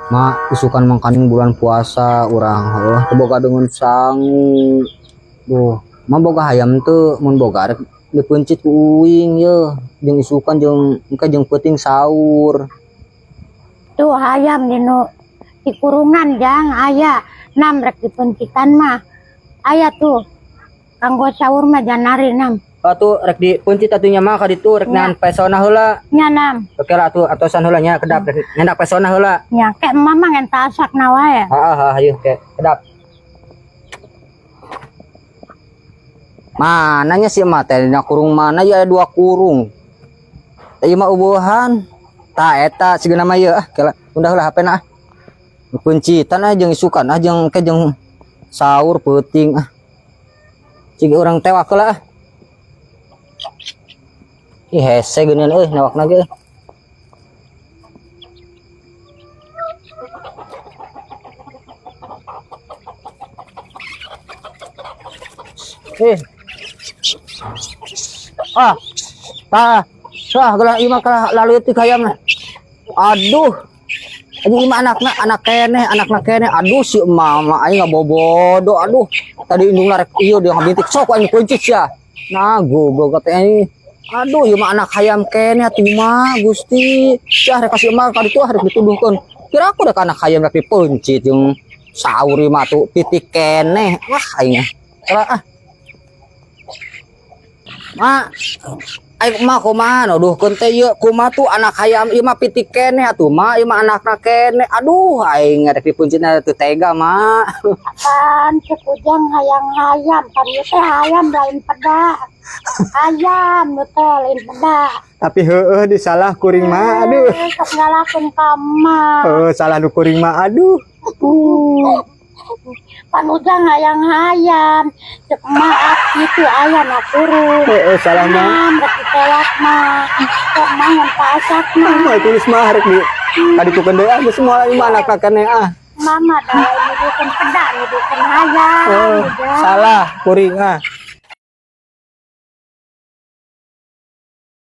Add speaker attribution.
Speaker 1: Ma isukan mangkaning bulan puasa urang heuh teu boga deungeun sangu. Duh, ma boga hayam teu mun boga rek dipeuncit ku uing yeuh jeung isukan jeung engke jeung peuting sahur.
Speaker 2: Tuh hayam dinu di kurungan jang aya nam rek dipeuncitan mah. Aya tuh kanggo sahur mah janari nam.
Speaker 1: Atuh rek dipeuncit atuh nya mah ka ditu rek
Speaker 2: Nya.
Speaker 1: nean pesona heula.
Speaker 2: Nya nam.
Speaker 1: Oke lah atuh atosan heula nya kedap rek nyandak pesona heula.
Speaker 2: Nya ke emak mah ngan tasak na wae.
Speaker 1: Heeh heeh hayu ke kedap. Mananya si emak teh dina kurung mana ya dua kurung. Teh ieu mah eueuhan. Tah eta sigana mah ieu ah kela undah heula HP na ah. Kuncitan ah jeung isukan ah jeung ke jeung sahur peuting ah. Cig urang tewak heula ah. Ih hese geuneun euy newakna ge. Eh. Ah. Tah. Sah gelah ieu mah kalah laleutik hayamna. Aduh. Anjing ieu mah anakna, anak keneh, anakna keneh. Aduh si emak mah aing ngabobodo. Aduh. Tadi indungna rek ieu dia ngabintik sok aing kuncit sia. Nah, goblok kata ini. Aduh, ieu mah anak hayam keneh atuh mah Gusti. Sia rek kasih emak ka ditu ah rek dituduhkeun. Kira aku rek anak hayam rek dipeuncit jeung sahur ieu mah tuh titik keneh. Wah aing ah. Salah ah. Ma, aing mah kumaha nuduhkeun teh ieu kumaha tuh anak hayam ieu mah pitik keneh atuh mah ieu mah anakna keneh. Aduh aing rek dipeuncitna teu tega mah.
Speaker 2: Apaan cek ujang hayang-hayam pan ieu teh hayam lain peda. Hayam ieu teh lain peda.
Speaker 3: Tapi heueuh disalah kuring mah aduh.
Speaker 2: Sok nyalahkeun ka emak.
Speaker 3: Heueuh salah nu kuring mah aduh.
Speaker 2: Pan ujang hayang-hayam cek emak kitu aya na kurung.
Speaker 3: Heueuh salah mah.
Speaker 2: Nam rek ditewak mah. Sok mah ngan pasak mah.
Speaker 3: Mah tulis mah rek di kaditukeun deui ah geus moal ieu mah anakna keneh ah.
Speaker 2: Mama dah nuduhkeun peda nuduhkeun hayam.
Speaker 3: Oh,
Speaker 2: Ujang.
Speaker 3: salah kuring ah.